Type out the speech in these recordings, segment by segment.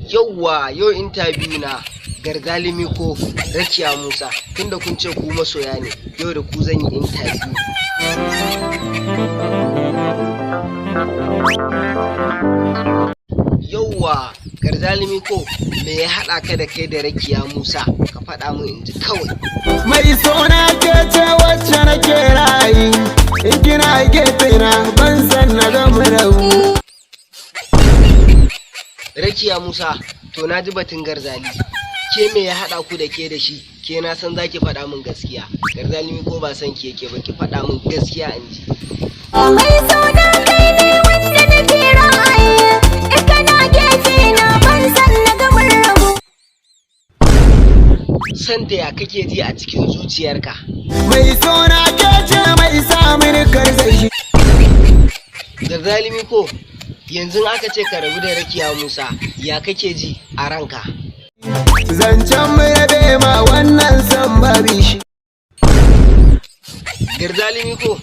Yauwa, yau interview na Garzali Miko, Rakiya Musa, tunda kun ce ku masoya ne, yau da ku zan yi interview. Yauwa, Garzali Miko, me ya haɗa ka da kai da Rakiya Musa? Ka faɗa min in ji kawai. Mai sona, ke ce wacce nake rayi, in kina gefe na ban san na gama rabu. Rakiya Musa, to na ji batun Garzali. Ke me ya haɗa ku da ke da shi? Ke na san za ki faɗa min gaskiya. Garzali Miko ba san ki yake ba, ki faɗa min gaskiya in ji. Mai sona, kai ne wanda nake ra'ayi, in kana gefe na ban san na ga mun rabu. San da ya kake ji a cikin zuciyarka? Mai sona, ke ce mai sa mini karsashi. Garzali Miko, yanzu aka ce ka rabu da Rakiya Musa, ya kake ji a ranka? Zancen mu rabe ma, wannan san babi shi. Garzali Miko,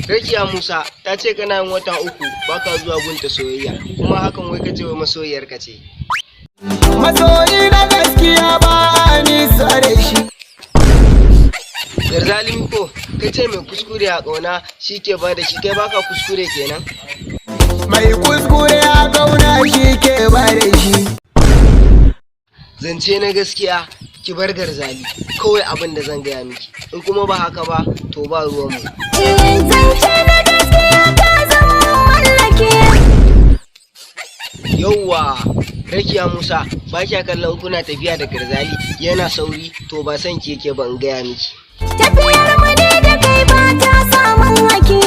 Rakiya Musa ta ce kana yin wata 3 baka zuwa gunta soyayya, kuma hakan wai kace wai masoyiyarka ce. Masoyi na gaskiya ba a nisa da shi. Garzali Miko, ka ce mai kuskure a ƙauna shi ke ba da shi, kai baka kuskure kenan? Mai kuskure a kauna shi ke ba da shi. Zance na gaskiya, ki bar Garzali kawai, abin da zan gaya miki. In kuma ba haka ba, to ba ruwanmu. Zance na gaskiya, ka zama mallake. Yauwa, Rakiya Musa, ba kya kallon kuna tafiya da Garzali yana sauri, to ba san ki yake ba, in gaya miki. Tafiyar mu ne da kai ba ta samun haki.